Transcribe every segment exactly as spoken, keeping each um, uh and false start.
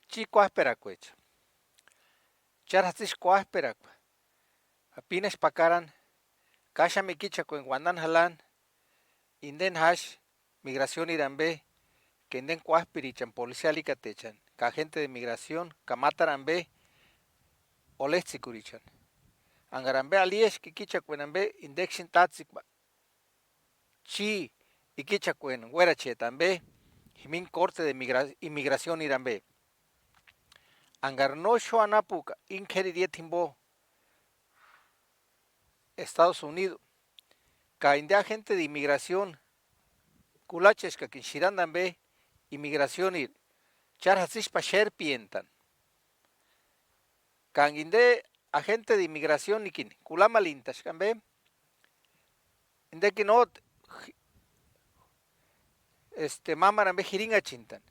Chi kuájperakuecha, chári jatsïsï kuájperakua, pínasï pakarani, káxamu ikichakueni uandani jalani, indeni jáxi migracioniri ambe, ka indeni kuájpirichani policialikatechani ka agente de migración ka mátaru ambe olejtsïkurichani. Angari ambe aliaska ikichakueni ambe, indeksïni tátsikua chi ikichakueni uérachiati ambe, jimini corte de migra-, imigracioniri ambe. Angari no xóa anapuka íni k'ériri iéti jimbo Estados Unidos, ka inde agente de imigración kulacheskakini xirandi ambe imigracioniri, chári jatsïsï pa xérpientani. Ka enga inde agente de imigracionikini kulamalintaska ambe, indekini nójtu este, mámaru ambe jirinhachintani,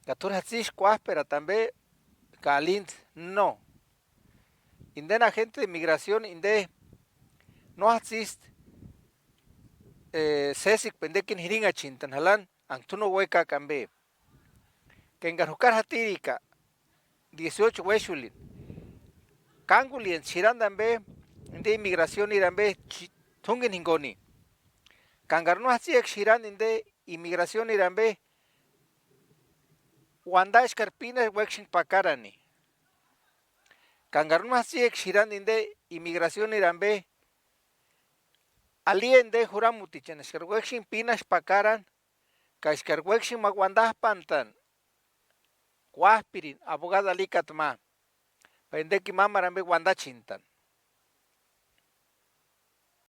ka t'úri jatsïsï kuájperata ambe, ka alinti no. Indeni agente de migración inde no jatsisti, eh, sésikua indekini jirinhachintani jalani, enga t'u no uékaka ambe. Ka engari jukari jatirika, dieciocho uéxulini, kángulientsï xirandi ambe, inde imigracioniri ambe chi-, t'úngeni jinguni. Ka engari no jatsiaka xirandi inde imigracioniri ambe, uandaxkari pínasï uéksïni pakarani. Ka engari no jatsiaka xirandi inde imigracioniri ambe, alia inde juramutichani eskari uéksïni pínasï pakarani, ka eskari uéksïni ma uandajpantani kuájpirini abogado alikata ma, pa indekini mámaru ambe uandachintani.